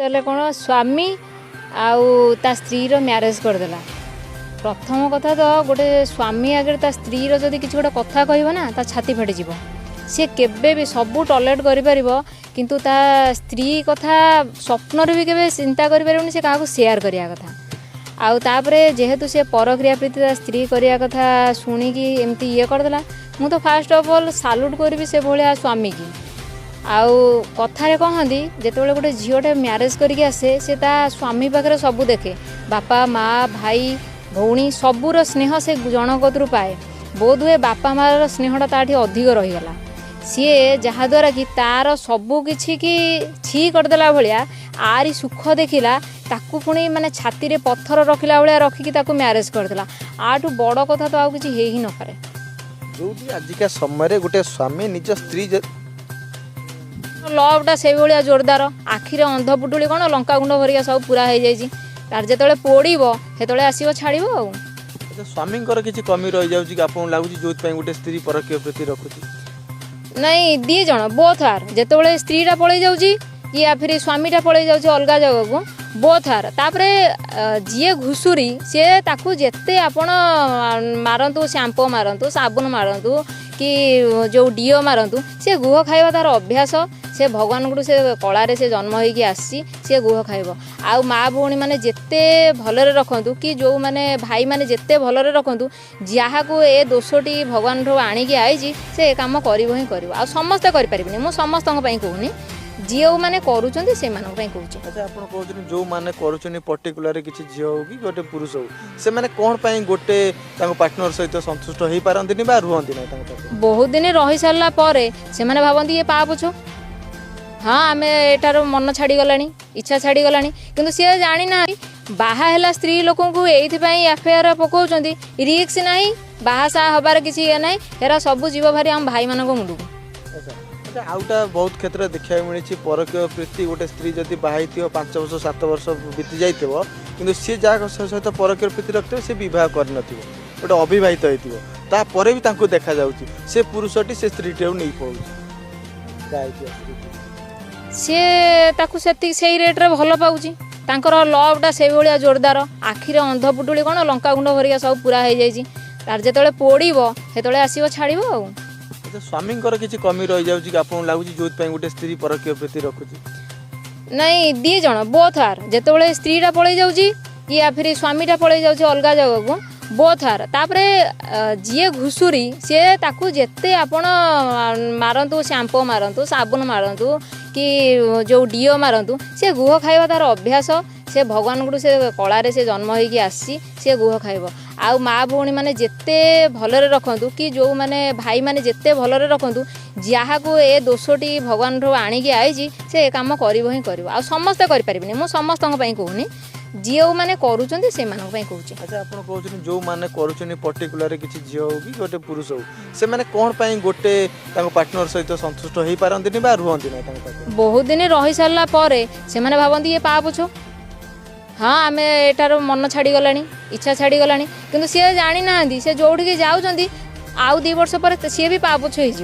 ହେଲେ କ'ଣ, ସ୍ୱାମୀ ଆଉ ତା ସ୍ତ୍ରୀର ମ୍ୟାରେଜ୍ କରିଦେଲା। ପ୍ରଥମ କଥା ତ, ଗୋଟେ ସ୍ୱାମୀ ଆଗରେ ତା ସ୍ତ୍ରୀର ଯଦି କିଛି ଗୋଟେ କଥା କହିବ ନା, ତା ଛାତି ଫାଟିଯିବ। ସିଏ କେବେ ବି ସବୁ ଟଲରେଟ୍ କରିପାରିବ, କିନ୍ତୁ ତା ସ୍ତ୍ରୀ କଥା ସ୍ୱପ୍ନରେ ବି କେବେ ଚିନ୍ତା କରିପାରିବନି ସେ କାହାକୁ ସେୟାର କରିବା କଥା। ଆଉ ତାପରେ ଯେହେତୁ ସେ ପରକ୍ରିୟା ପ୍ରୀତି ତା ସ୍ତ୍ରୀ କରିବା କଥା ଶୁଣିକି ଏମିତି ଇଏ କରିଦେଲା, ମୁଁ ତ ଫାଷ୍ଟ ଅଫ୍ ଅଲ୍ ସାଲ୍ୟୁଟ୍ କରିବି ସେ ଭଳିଆ ସ୍ୱାମୀକି। ଆଉ କଥାରେ କହନ୍ତି, ଯେତେବେଳେ ଗୋଟେ ଝିଅଟେ ମ୍ୟାରେଜ୍ କରିକି ଆସେ, ସେ ତା ସ୍ୱାମୀ ପାଖରେ ସବୁ ଦେଖେ। ବାପା, ମା, ଭାଇ, ଭଉଣୀ ସବୁର ସ୍ନେହ ସେ ଜଣଙ୍କ କତୁରୁ ପାଏ। ବୋଧହୁଏ ବାପା ମାଆର ସ୍ନେହଟା ତାଠି ଅଧିକ ରହିଗଲା, ସିଏ ଯାହାଦ୍ୱାରା କି ତାର ସବୁ କିଛି କି ଛି କରିଦେଲା ଭଳିଆ ଆରି ସୁଖ ଦେଖିଲା। ତାକୁ ପୁଣି ମାନେ ଛାତିରେ ପଥର ରଖିଲା ଭଳିଆ ରଖିକି ତାକୁ ମ୍ୟାରେଜ୍ କରିଦେଲା। ଆଠୁ ବଡ଼ କଥା ତ ଆଉ କିଛି ହେଇ ହିଁ ନପାରେ। ଯୋଉଠି ଆଜିକା ସମୟରେ ଗୋଟେ ସ୍ୱାମୀ ନିଜ ସ୍ତ୍ରୀ ଲଭ୍ଟା ସେଇଭଳିଆ ଜୋରଦାର। ଆଖିରେ ଅନ୍ଧ ପୁଟୁଳି କ'ଣ, ଲଙ୍କାଗୁଣ୍ଡ ଭରିକା ସବୁ ପୁରା ହେଇଯାଇଛି। ତାର ଯେତେବେଳେ ପୋଡ଼ିବ, ସେତେବେଳେ ଆସିବ, ଛାଡ଼ିବ ଆଉ। ଆଚ୍ଛା, ସ୍ୱାମୀଙ୍କର କିଛି କମି ରହିଯାଉଛି କି ଆପଣଙ୍କୁ ଲାଗୁଛି, ଯୋଉଥିପାଇଁ ଗୋଟେ ସ୍ତ୍ରୀ ପରକୀୟ ପ୍ରୀତି ରଖୁଛି? ନାଇଁ, ଦି ଜଣ ବୋଥ୍ ଆର୍। ଯେତେବେଳେ ସ୍ତ୍ରୀଟା ପଳେଇ ଯାଉଛି କି ୟା ଫିର ସ୍ୱାମୀଟା ପଳେଇ ଯାଉଛି ଅଲଗା ଜାଗାକୁ, ବୋଥ୍ ଆର୍। ତାପରେ ଯିଏ ଘୁଷୁରୀ, ସିଏ ତାକୁ ଯେତେ ଆପଣ ମାରନ୍ତୁ, ସାମ୍ପୋ ମାରନ୍ତୁ, ସାବୁନ ମାରନ୍ତୁ କି ଯେଉଁ ଡିଓ ମାରନ୍ତୁ, ସେ ଗୁହ ଖାଇବା ତାର ଅଭ୍ୟାସ। ସେ ଭଗବାନଙ୍କଠୁ ସେ କଳାରେ ସେ ଜନ୍ମ ହେଇକି ଆସିଛି, ସେ ଗୁହ ଖାଇବ। ଆଉ ମା ଭଉଣୀମାନେ ଯେତେ ଭଲରେ ରଖନ୍ତୁ କି ଯେଉଁମାନେ ଭାଇମାନେ ଯେତେ ଭଲରେ ରଖନ୍ତୁ, ଯାହାକୁ ଏ ଦୋଷଟି ଭଗବାନଠୁ ଆଣିକି ଆଇଛି, ସେ ଏ କାମ କରିବ ହିଁ କରିବ। ଆଉ ସମସ୍ତେ କରିପାରିବେନି, ମୁଁ ସମସ୍ତଙ୍କ ପାଇଁ କହୁନି, ଯେଉଁମାନେ କରୁଛନ୍ତି ସେମାନଙ୍କ ପାଇଁ କହୁଛି। ଆଚ୍ଛା, ଆପଣ କହୁଛନ୍ତି ଯୋଉମାନେ କରୁଛନ୍ତି, ପର୍ଟିକୁଲାର କିଛି ଝିଅ ହଉ କି ଗୋଟେ ପୁରୁଷ ହଉ, ସେମାନେ କ'ଣ ପାଇଁ ଗୋଟେ ତାଙ୍କ ପାର୍ଟନର ସହିତ ସନ୍ତୁଷ୍ଟ ହେଇପାରନ୍ତିନି ବା ରୁହନ୍ତି ନାହିଁ ତାଙ୍କ ପାଖରେ? ବହୁତ ଦିନ ରହିସାରିଲା ପରେ ସେମାନେ ଭାବନ୍ତି ଇଏ ପା ପୋଛ, ହଁ, ଆମେ ଏଠାର ମନ ଛାଡ଼ିଗଲାଣି, ଇଚ୍ଛା ଛାଡ଼ିଗଲାଣି। କିନ୍ତୁ ସିଏ ଜାଣିନାହାନ୍ତି, ବାହା ହେଲା ସ୍ତ୍ରୀ ଲୋକଙ୍କୁ ଏଇଥିପାଇଁ ଏଫଆଇଆର ପକାଉଛନ୍ତି, ରିକ୍ସ ନାହିଁ, ବାହା ସାହା ହେବାର କିଛି ଇଏ ନାହିଁ। ଏରା ସବୁ ଯିବ ଭାରି ଆମ ଭାଇମାନଙ୍କ ମୁଣ୍ଡକୁ। ଆଚ୍ଛା, ଆଉଟା ବହୁତ କ୍ଷେତ୍ରରେ ଦେଖିବାକୁ ମିଳିଛି ପରକୀୟ ପ୍ରୀତି। ଗୋଟେ ସ୍ତ୍ରୀ ଯଦି ବାହା ହେଇଥିବ, 5 ବର୍ଷ 7 ବର୍ଷ ବିତି ଯାଇଥିବ, କିନ୍ତୁ ସିଏ ଯାହା ସହିତ ପରକୀୟ ପ୍ରୀତି ରଖିଥିବ, ସେ ବିବାହ କରିନଥିବ, ଗୋଟେ ଅବିବାହିତ ହେଇଥିବ, ତାପରେ ବି ତାଙ୍କୁ ଦେଖାଯାଉଛି ସେ ପୁରୁଷଟି ସେ ସ୍ତ୍ରୀଟିକୁ ନେଇ ପଳଉଛି, ବାହା ହେଇଥିବା ସ୍ତ୍ରୀଟି। ସିଏ ତାକୁ ସେତିକି ସେଇ ରେଟ୍ରେ ଭଲ ପାଉଛି। ତାଙ୍କର ଲଭ୍ଟା ସେଇଭଳିଆ ଜୋରଦାର। ଆଖିରେ ଅନ୍ଧ ପୁଟୁଳି କ'ଣ, ଲଙ୍କାଗୁଣ୍ଡ ଭରିକା ସବୁ ପୁରା ହେଇଯାଇଛି। ତାର ଯେତେବେଳେ ପୋଡ଼ିବ, ସେତେବେଳେ ଆସିବ, ଛାଡ଼ିବ ଆଉ। ଆଚ୍ଛା, ସ୍ୱାମୀଙ୍କର କିଛି କମି ରହିଯାଉଛି କି ଆପଣଙ୍କୁ ଲାଗୁଛି, ଯୋଉଥିପାଇଁ ଗୋଟେ ସ୍ତ୍ରୀ ପରକୀୟ ପ୍ରୀତି ରଖୁଛି? ନାଇଁ, ଦି ଜଣ ବୋଥ୍ ଆର୍। ଯେତେବେଳେ ସ୍ତ୍ରୀଟା ପଳେଇ ଯାଉଛି କି ୟା ଫିର ସ୍ୱାମୀଟା ପଳେଇ ଯାଉଛି ଅଲଗା ଜାଗାକୁ, ବୋଥ୍ ଆର୍। ତାପରେ ଯିଏ ଘୁଷୁରୀ, ସିଏ ତାକୁ ଯେତେ ଆପଣ ମାରନ୍ତୁ, ସାମ୍ପୋ ମାରନ୍ତୁ, ସାବୁନ ମାରନ୍ତୁ କି ଯେଉଁ ଡିଓ ମାରନ୍ତୁ, ସେ ଗୁହ ଖାଇବା ତାର ଅଭ୍ୟାସ। ସେ ଭଗବାନଙ୍କଠୁ ସେ କଳାରେ ସେ ଜନ୍ମ ହେଇକି ଆସିଛି, ସେ ଗୁହ ଖାଇବ। ଆଉ ମା ଭଉଣୀମାନେ ଯେତେ ଭଲରେ ରଖନ୍ତୁ କି ଯେଉଁମାନେ ଭାଇମାନେ ଯେତେ ଭଲରେ ରଖନ୍ତୁ, ଯାହାକୁ ଏ ଦୋଷଟି ଭଗବାନଠୁ ଆଣିକି ଆଇଛି, ସେ ଏ କାମ କରିବ ହିଁ କରିବ। ଆଉ ସମସ୍ତେ କରିପାରିବେନି, ମୁଁ ସମସ୍ତଙ୍କ ପାଇଁ କହୁନି, ଯେଉଁମାନେ କରୁଛନ୍ତି ସେମାନଙ୍କ ପାଇଁ କହୁଛି। ଆଚ୍ଛା, ଆପଣ କହୁଛନ୍ତି ଯୋଉମାନେ କରୁଛନ୍ତି, ପର୍ଟିକୁଲାର କିଛି ଝିଅ ହଉ କି ଗୋଟେ ପୁରୁଷ ହଉ, ସେମାନେ କ'ଣ ପାଇଁ ଗୋଟେ ତାଙ୍କ ପାର୍ଟନର ସହିତ ସନ୍ତୁଷ୍ଟ ହେଇପାରନ୍ତିନି ବା ରୁହନ୍ତି ନାହିଁ ତାଙ୍କ ପାଖରେ? ବହୁତ ଦିନ ରହିସାରିଲା ପରେ ସେମାନେ ଭାବନ୍ତି ଇଏ ପା ପୋଛ, ହଁ, ଆମେ ଏଠାର ମନ ଛାଡ଼ିଗଲାଣି, ଇଚ୍ଛା ଛାଡ଼ିଗଲାଣି। କିନ୍ତୁ ସିଏ ଜାଣିନାହାନ୍ତି, ସେ ଯେଉଁଠିକି ଯାଉଛନ୍ତି, ଆଉ 2 ବର୍ଷ ପରେ ସିଏ ବି ପା ପୋଛ ହେଇଯିବ।